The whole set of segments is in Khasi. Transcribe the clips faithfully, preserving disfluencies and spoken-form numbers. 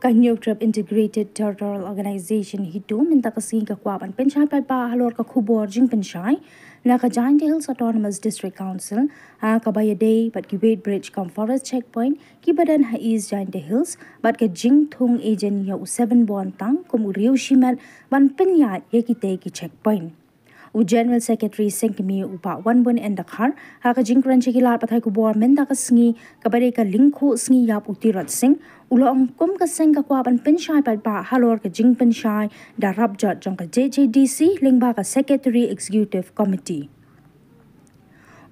Ka Hynñiewtrep Integrated Territorial Organization HITO mynta ka sngi ka kwah ban pynshai paidbah halor ka khubor jingpynshai na ka Jaintia Hills Autonomous District Council ha kaba ïadei bad ki weighbridge cum forest checkpoint kiba don ha East Jaintia Hills bad ka jingthung agent ïa u Seven Bontang kum u riew shimet ban pynïaid ïa kitei ki checkpoint. U General Secretary Seng Kmie u Bah Wanbun N Dkhar ha ka jingkren sha ki lad pathai khubor mynta ka sngi kaba dei ka lyngkhuh sngi ïap u Tirot Sing u la ong kum ka seng ka kwah ban pynshai paidbah halor ka jingpynshai da rapjot jong ka J J D C lyngba ka Secretary Executive Committee.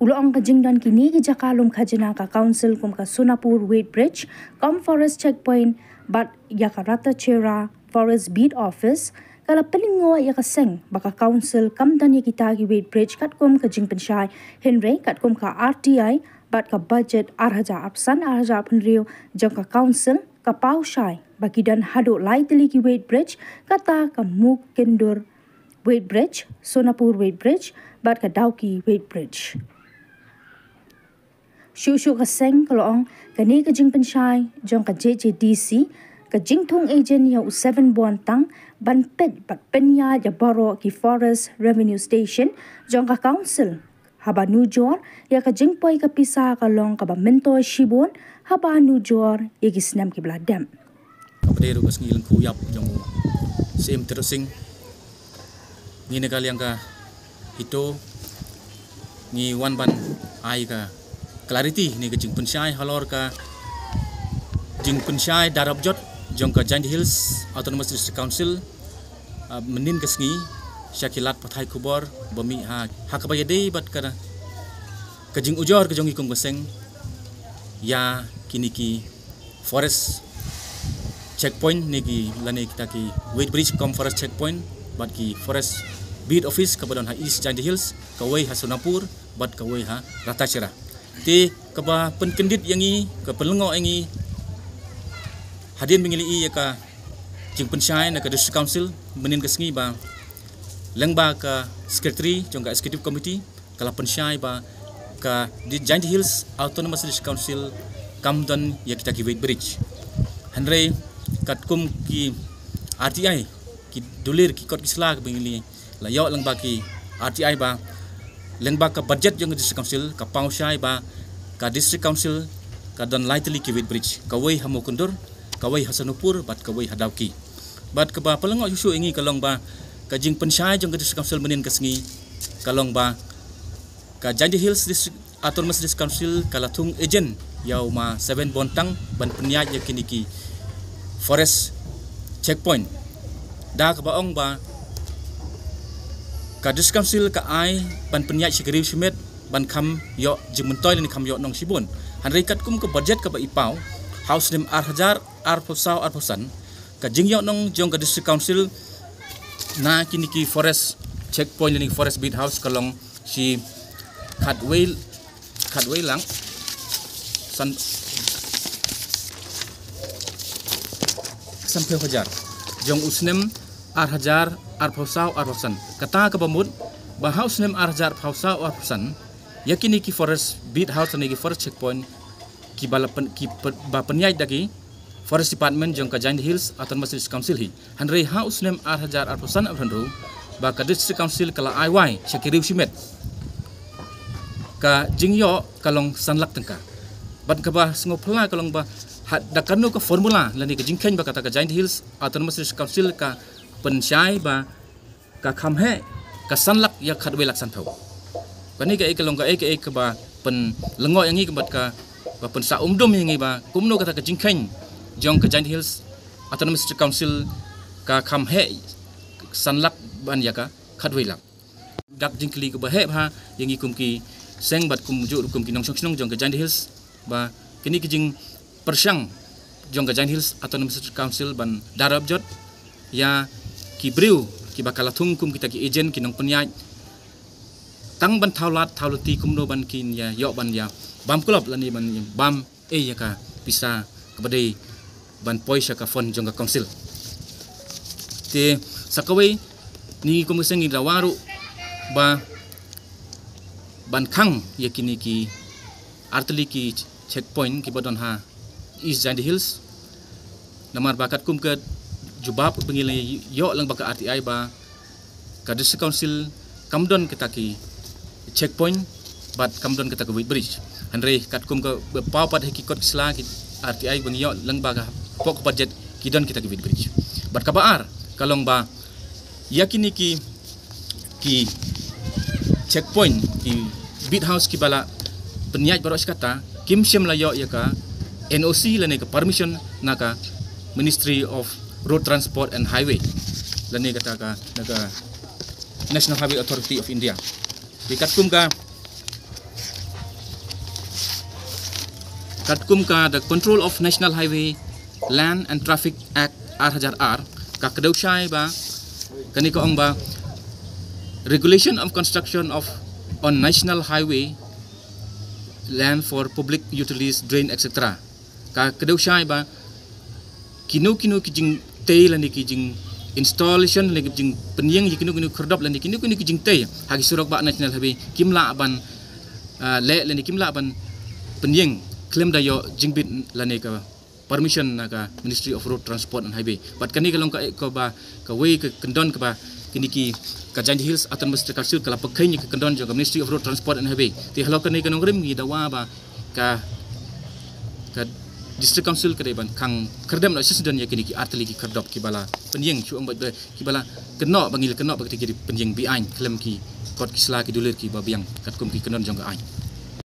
U la ong ka jingdon kine ki jaka lum khajna ka Council kum ka Sonapur Weighbridge cum forest checkpoint bad ïa ka Ratachera Forest Beat Office ka la pynlyngngoh ïa ka seng ba ka Council kam don ïa kita ki weighbridge katkum ka jingpynshai, hynrei katkum ka R T I bad ka budget ar hajar arphew san ar hajar arphew hynriew jong ka Council ka paw shai ba ki don haduh lai tylli ki weighbridge, kata ka Mukyndur Weighbridge, Sonapur Weighbridge bad ka Dawki Weighbridge. Shuh shuh ka seng ka la ong kane ka jingpynshai jong ka J J D C ka jingthung agent ïa u Seven Bontang ban peit bad pynïaid ïa baroh ki forest revenue station jong ka Council, haba nujor ïa ka jingpoi ka pisa ka long kaba myntoi shibun haba nujor ïa ki snem kiba la dep. Kaba dei ruh ka sngi lyngkhuh ïap jong u Syiem Tirot Sing, ngi na ka liang ka HITO ngi wan ban ai ka clarity ne ka jingpynshai halor ka jingpynshai da rapjot jong ka Jaintia Hills Autonomous District Council, ah, mynnin ka sngi sha ki lad pathai khubor ba mih ha, ha kaba ïadei bad ka, ka jingujor ka jong ngi kum ka seng ïa kine ki forest checkpoint ne ki lane kita ki weighbridge cum forest checkpoint bad ki forest beat office kaba don ha East Jaintia Hills, kawei ha Sonapur bad kawei ha Ratachera. Te kaba pynkyndit ïa ngi, ka pynlyngngoh ïa ngi hadien ba ngi la ïoh ïa ka jingpynshai na ka District Council mynnin ka sngi ba lyngba ka Secretary jong ka Executive Committee ka la pynshai ba ka di-, Jaintia Hills Autonomous District Council kam don ïa kita ki weighbridge. Hynrei katkum ki R T I, ki dulir ki kot ki sla kiba ngi la ïoh lyngba ki R T I ba lyngba ka budget jong ka District Council ka paw shai ba ka District Council ka don lai tylli ki weighbridge, kawei ha Mukyndur, kawei ha Sonapur bad kawei ha Dawki. Bad kaba pynlyngngoh shuh shuh ïa ngi ka long ba ka jingpynshai jong ka District Council mynnin ka sngi ka long ba ka Jaintia Hills District Autonomous District Council ka la thung agent ïa u ma Seven Bontang ban pynïaid ïa kine ki forest checkpoint. Da kaba ong ba ka District Council ka ai ban pynïaid sha ki riew shimet ban kham ïoh jingmyntoi lane kham ïoh nong shibun. Hynrei katkum ka budget kaba i paw ha u snem ar hajar arphew saw arphew san, ka jingïoh nong jong ka District Council na kine ki forest checkpoint lane forest beat house ka long shi khatwei, khatwei lak san, sanphew hajar jong u snem ar hajar arphew saw arphew san. Kata kaba mut ba ha u snem ar hajar arphew saw arphew san ïa kine ki forest beat house lane ki forest checkpoint kiba la pyn-, ki pyn-, ba pynïaid da ki Forest Department jong ka Jaintia Hills Autonomous District Council hi. Hynrei ha u snem ar hajar arphew san arphew hynriew ba ka District Council ka la ai wai sha ki riew shimet, ka jingïoh ka long san lak tyngka. Bad kaba sngewphylla ka long ba ha da kano ka formula lane ka jingkheiñ ba kata ka Jaintia Hills Autonomous District Council ka pynshai ba ka kham heh ka san lak ïa khatwei lak sanphew. Kane kaei ka long kaei kaei kaba pynlyngngoh ïa ngi bad kaba pynsah umdum ïa ngi ba kumno kata ka jingkheiñ jong ka Jaintia Hills Autonomous District Council ka kham heh san lak ban ïa ka khatwei lak. Dak jingkylli kaba heh bha ïa ngi kum ki seng bad kumjuh kum ki nongshong shnong jong ka Jaintia Hills ba kine ki jingpyrshang jong ka Jaintia Hills Autonomous District Council ban da rapjot ïa ki briew kiba ka la thung kum kita ki agent, ki nongpynïaid, tang ban thaw lad thaw lynti kumno ban kin ïa ïoh ban ïa bam klop lane ban ïa bam ei ïa ka pisa kaba dei ban poi sha ka fund jong ka Council. Te sa kawei, ngi kum ka seng ngi dawa ruh ba ban khang ïa kine ki artylli ki checkpoint kiba don ha East Jaintia Hills. Namar ba katkum ka jubab ba ngi la ïoh lang ba ka R T I ba ka District Council kam don kita ki checkpoint bad kam don kita ka weight bridge. Hynrei katkum ka ba paw pat ha ki kot ki sla ki R T I ba ngi ïoh lang ba ka pok budget ki don kita ki weight bridge. Bad kaba ar ka long ba ïa kine ki ki checkpoint, ki beat house kiba la pynïaid baroh shi katta, kim shym la ïoh ïa ka N O C lane ka permission na ka Ministry of Road Transport and Highway lane kata ka na ka National Highway Authority of India. Te katkum ka katkum ka the Control of National Highway Land and Traffic Act ar hajar ar, ka kdew shai ba kane ka ong ba regulation of construction of on national highway land for public utilities, drain, et cetera. Ka kdew shai ba kino kino ki jingtei lane ki jing installation lane ki jingpynïeng ïa kino kino khyrdop lane kino kino ki jingtei ha ki surok ba national highway kim lah ban, ah, leh lane kim lah ban pynïeng khlem da ïoh jingbit lane ka permission na ka Ministry of Road Transport and Highway. Bad kane ka long ka, ka ba kawei ka kyndon kaba kine ki ka Jaintia Hills Autonomous District Council ka la pyrkheiñ ïa ka kyndon jong ka Ministry of Road Transport and Highway. Te halor kane ka nongrim ngi dawa ba ka ka District Council ka dei ban khang khyrdem na shisdon ïa kine ki artylli ki khyrdop kiba la pynïeng shu ong ba kiba la kynnoh ba ngi la kynnoh ba kine ki pynïeng be-aiñ khlem ki kot ki sla ki dulir kiba biang katkum ki kyndon jong ka aiñ.